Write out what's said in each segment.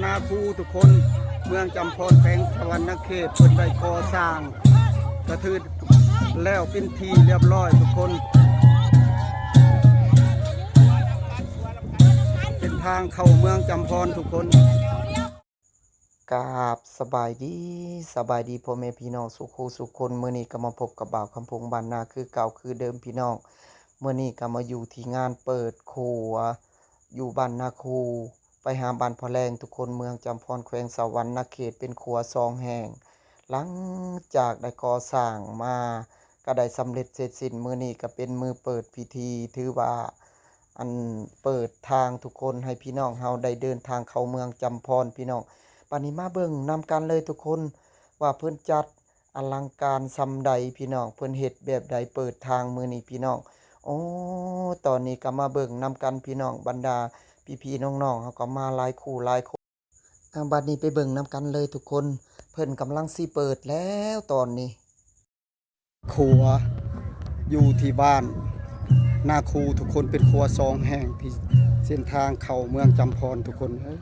ນາຄູທຸກຄົນ ເມືອງຈຳພອນ ແຂວງສະຫວັນນະເຂດ ເພິ່ນໄດ້ກໍ່ສ້າງກະຖືກແລ້ວເປັນທີ່ລຽບຮ້ອຍທຸກຄົນ ເປັນທາງເຂົ້າເມືອງຈຳພອນທຸກຄົນ. ກາບສະບາຍດີ ສະບາຍດີພໍ່ແມ່ພີ່ນ້ອງສູ່ຄູ່ສູ່ຄົນ. ມື້ນີ້ກໍມາພົບກັບບ່າວຄຳພົງບ້ານນາຄືເກົ່າຄືເດີມພີ່ນ້ອງ. ມື້ນີ້ກໍມາຢູ່ທີ່ງານເປີດຂົວຢູ່ບ້ານນາຄູ ໄປຫາບ້ານພະແລງທຸກຄົນ ເມືອງຈຳພອນ ແຂວງສະຫວັນນະເຂດ ເປັນຂົວສອງແຫ່ງ ຫຼັງຈາກໄດ້ກໍ່ສ້າງມາ ກໍໄດ້ສຳເລັດເສັດສິ້ນ. ມື້ນີ້ກໍເປັນມື້ເປີດພິທີ ຖືວ່າ ອັນເປີດທາງທຸກຄົນ ໃຫ້ພີ່ນ້ອງເຮົາໄດ້ເດີນທາງເຂົ້າເມືອງຈຳພອນພີ່ນ້ອງ. ບາດນີ້ມາເບິ່ງນຳກັນເລີຍທຸກຄົນ ວ່າເພິ່ນຈັດອະລັງການສ່ຳໃດພີ່ນ້ອງ ເພິ່ນເຮັດແບບໃດເປີດທາງມື້ນີ້ພີ່ນ້ອງ. ໂອ້ ຕອນນີ້ກໍມາເບິ່ງນຳກັນພີ່ນ້ອງ ບັນດາພີ່ໆນ້ອງໆ ເຮົາກໍມາຫຼາຍຄູ່ຫຼາຍຄົນ. ອາ ບາດນີ້ໄປເບິ່ງນຳກັນເລີຍທຸກຄົນ ເພິ່ນກຳລັງຊິເປີດແລ້ວຕອນນີ້. ຂົວຢູ່ທີ່ບ້ານນາຄູທຸກຄົນ ເປັນຂົວສອງແຫ່ງທີ່ເສັ້ນທາງເຂົ້າເມືອງຈຳພອນທຸກຄົນເອີຍ.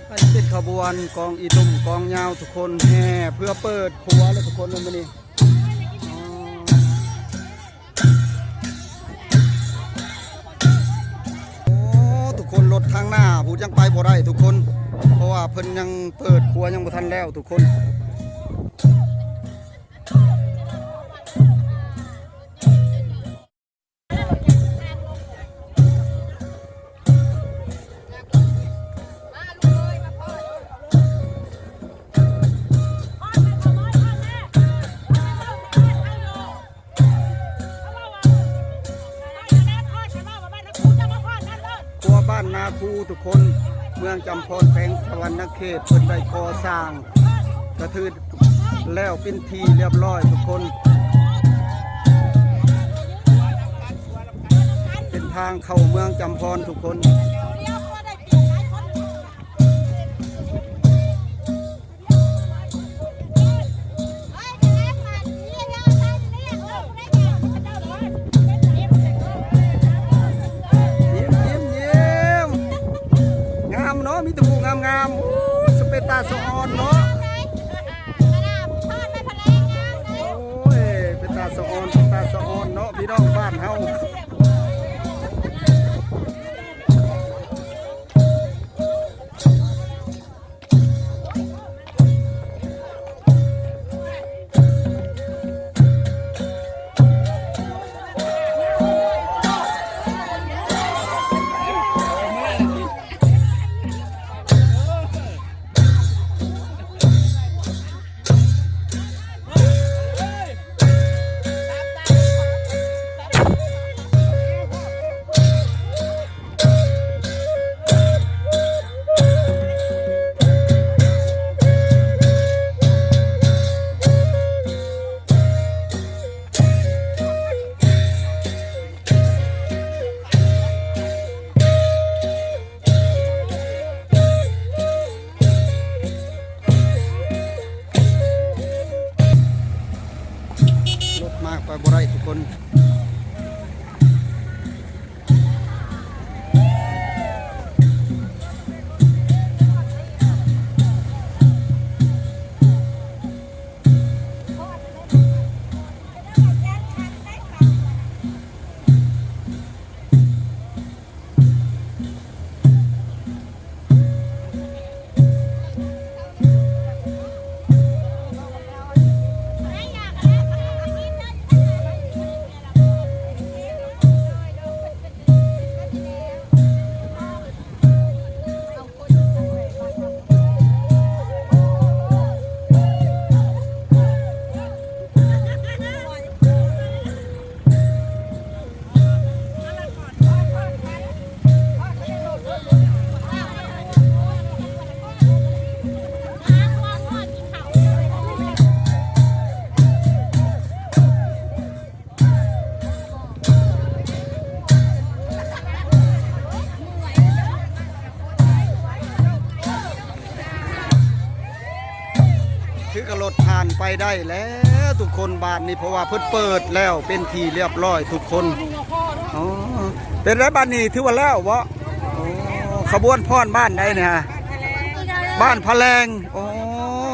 ອັນນີ້ເປັນຂະບວນກອງອີຕຸ່ມກອງຍາວທຸກຄົນ ແຫ່ເພື່ອເປີດຂົວເລີຍທຸກຄົນ ມື້ນີ້. ອໍ ໂອ້ ທຸກຄົນ ລົດທາງໜ້າພຸ້ນຍັງໄປບໍ່ໄດ້ທຸກຄົນ ເພາະວ່າເພິ່ນຍັງເປີດຂົວຍັງບໍ່ທັນແລ້ວທຸກຄົນ. ຂົວບ້ານນາຄູທຸກຄົນ ເມືອງຈຳພອນ ແຂວງສະຫວັນນະເຂດ ເພິ່ນໄດ້ກໍ່ສ້າງກະຖືກແລ້ວເປັນທີ່ລຽບຮ້ອຍທຸກຄົນ ເປັນທາງເຂົ້າເມືອງຈຳພອນທຸກຄົນ. ງາມເນາະ ມີແຕ່ຜູ້ງາມໆ. ໂອ້ຍ ສະເປັນຕາສະອອນເນາະ. ໂອ້ຍ ເປັນຕາສະອອນ ເປັນຕາສະອອນເນາະ ພີ່ນ້ອງບ້ານເຮົາ. ລົດມາໄປບໍ່ໄດ້ທຸກຄົນ. ໄ ຄືກັບລົດຜ່ານໄປໄດ້ແລ້ວທຸກຄົນບາດນີ້ ເພາະວ່າເພິ່ນເປີດແລ້ວເປັນທີ່ລຽບຮ້ອຍທຸກຄົນ. ອໍ ເປັນໄດບາດນີ້ ຖືວ່າແລ້ວບໍ່? ໂອ້ ຂະບວນຟ້ອນບ້ານໃດນີ້? ບ້ານພະແລງ. ໂອ້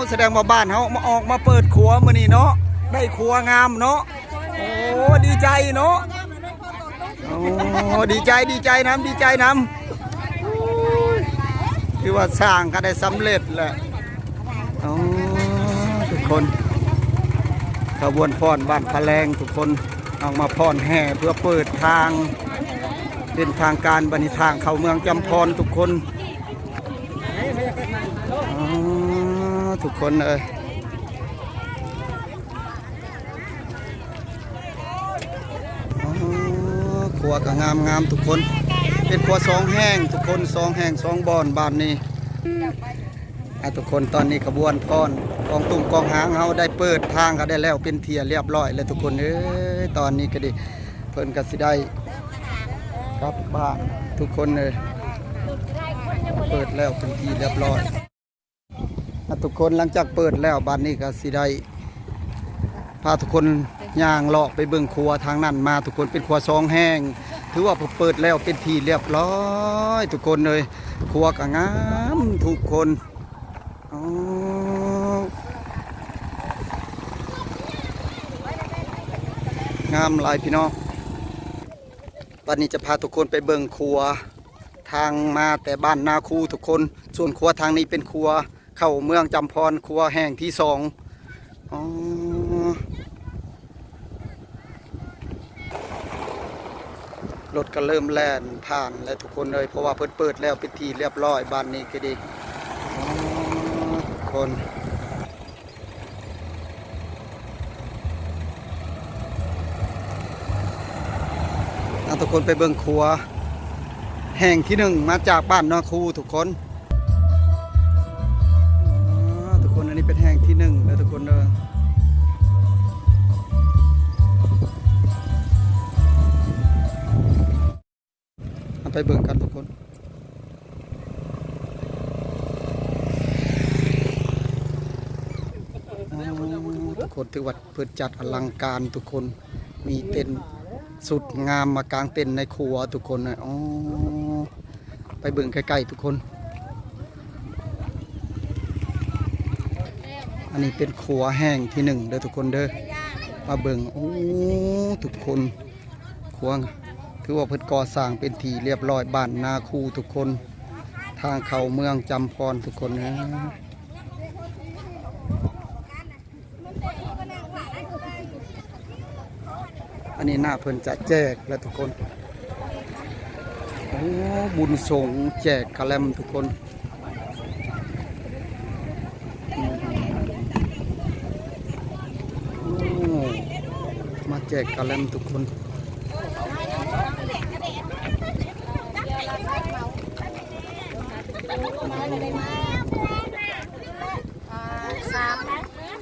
ສະແດງວ່າບ້ານເຮົາມາ ອອກມາເປີດຂົວມື້ນີ້ເນາະ ໄດ້ຂົວງາມເນາະ. ໂອ້ ດີໃຈເນາະ. ໂອ້ ດີໃຈ ດີໃຈນຳ ດີໃຈນຳ. ຄືວ່າສ້າງກໍໄດ້ສຳເລັດແຫຼະ. ໂອ້ ທຸກຄົນ ຂະບວນຟ້ອນບ້ານພະແລງທຸກຄົນ ອອກມາຟ້ອນແຫ່ເພື່ອເປີດທາງເປັນທາງການ ບັດນີ້ທາງເຂົ້າເມືອງຈຳພອນທຸກຄົນ. ອໍ ທຸກຄົນເອີຍ. ອໍ ຂົວກໍງາມໆ ທຸກຄົນ ເປັນຂົວສອງແຫ່ງທຸກຄົນ ສອງແຫ່ງສອງບ່ອນບາດນີ້. ອ່າ ທຸກຄົນ ຕອນນີ້ຂະບວນຟ້ອນກອງຕຸ້ມກອງຫາງເຮົາໄດ້ເປີດທາງກໍໄດ້ແລ້ວເປັນທີ່ລຽບຮ້ອຍແລ້ວທຸກຄົນເອີຍ. ຕອນນີ້ກໍດີ ເພິ່ນກໍຊິໄດ້ກັບບ້ານທຸກຄົນເອີຍ ເປີດແລ້ວເປັນທີ່ລຽບຮ້ອຍ. ອ່ະ ທຸກຄົນ ຫຼັງຈາກເປີດແລ້ວ ບາດນີ້ກໍຊິໄດ້ພາທຸກຄົນຍ່າງເລາະໄປເບິ່ງຂົວທາງນັ້ນມາທຸກຄົນ ເປັນຂົວສອງແຫ່ງ ຖືວ່າເປີດແລ້ວເປັນທີ່ລຽບຮ້ອຍທຸກຄົນເອີຍ. ຂົວກໍງາມທຸກຄົນ. ອໍ ງາມຫຼາຍພີ່ນ້ອງ. ບາດນີ້ຈະພາທຸກຄົນໄປເບິ່ງຂົວ ທາງມາແຕ່ບ້ານນາຄູທຸກຄົນ ສ່ວນຂົວທາງນີ້ເປັນຂົວເຂົ້າເມືອງຈຳພອນ ຂົວແຫ່ງທີສອງ. ອໍ ລົດກໍເລີ່ມແລ່ນຜ່ານແລ້ວທຸກຄົນເອີຍ ເພາະວ່າເພິ່ນເປີດແລ້ວເປັນທີ່ລຽບຮ້ອຍ ບາດນີ້ກໍດີ. ອໍ ທຸກຄົນ ເອົາທຸກຄົນໄປເບິ່ງຂົວແຫ່ງທີໜຶ່ງ ມາຈາກບ້ານນາຄູທຸກຄົນ. ອໍ ທຸກຄົນ ອັນນີ້ເປັນແຫ່ງທີໜຶ່ງເດີທຸກຄົນເດີ. ເຮົາໄປເບິ່ງກັນທຸກຄົນ. ອໍ ທຸກຄົນ ຖືວ່າເພິ່ນຈັດອະລັງການທຸກຄົນ ມີເຕັນຊຸດງາມມາກາງເຕັນໃນຂົວທຸກຄົນ. ອໍ ໄປເບິ່ງໃກ້ໆທຸກຄົນ. ອັນນີ້ເປັນຂົວແຫ່ງທີໜຶ່ງເດີທຸກຄົນເດີ ມາເບິ່ງ. ໂອ້ ທຸກຄົນ ຂົວ ຖືວ່າເພິ່ນກໍ່ສ້າງເປັນທີ່ລຽບຮ້ອຍ ບ້ານນາຄູທຸກຄົນ ທາງເຂົ້າເມືອງຈຳພອນທຸກຄົນເອີຍ. ອັນນີ້ໜ້າເພິ່ນຈະແຈກແລ້ວທຸກຄົນ. ໂອ້ ບຸນສົງແຈກກະແລັມທຸກຄົນ. ໂອ້ ມາແຈກກະແລັມທຸກຄົນ. ອ່າ ສາມ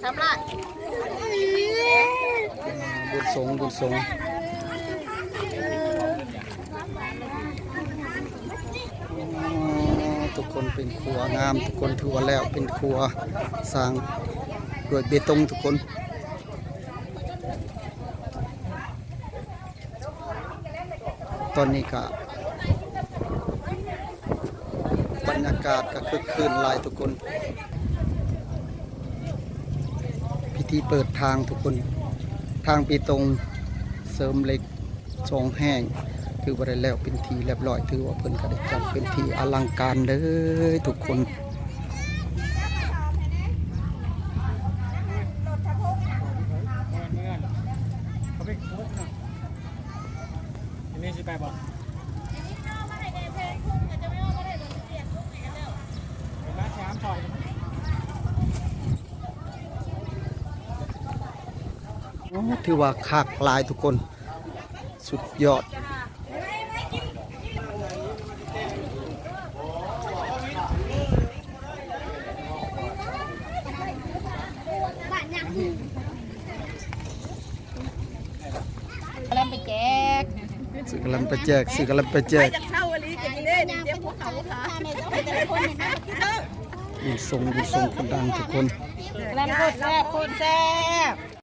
ສາມລ້ານ. ບຸນສົງ ບຸນສົງ. ອໍ ທຸກຄົນ ເປັນຂົວງາມທຸກຄົນ ຖືວ່າແລ້ວເປັນຂົວສ້າງດ້ວຍເບຕົງທຸກຄົນ. ຕອນນີ້ກະບັນຍາກາດກະຄຶກຄື້ນຫຼາຍທຸກຄົນ ພິທີເປີດທາງທຸກຄົນ ທາງເບຕົງເສີມເຫຼັກສອງແຫ່ງ ຖືວ່າໄດ້ແລ້ວເປັນທີ່ລຽບຮ້ອຍ ຖືວ່າເພິ່ນກະໄດ້ຈັດເປັນທີ່ອະລັງການເດີທຸກຄົນ. ໂອ້ ຖືວ່າຄັກຫຼາຍທຸກຄົນ ສຸດຍອດ. ກະແລັມໄປແຈກ ຊື້ກະແລັມໄປແຈກ ຊື້ກະແລັມໄປແຈກ. ບຸນສົງ ບຸນສົງຄົນດັງທຸກຄົນ. ແກງໂຄດແຊບ ໂຄດແຊບ.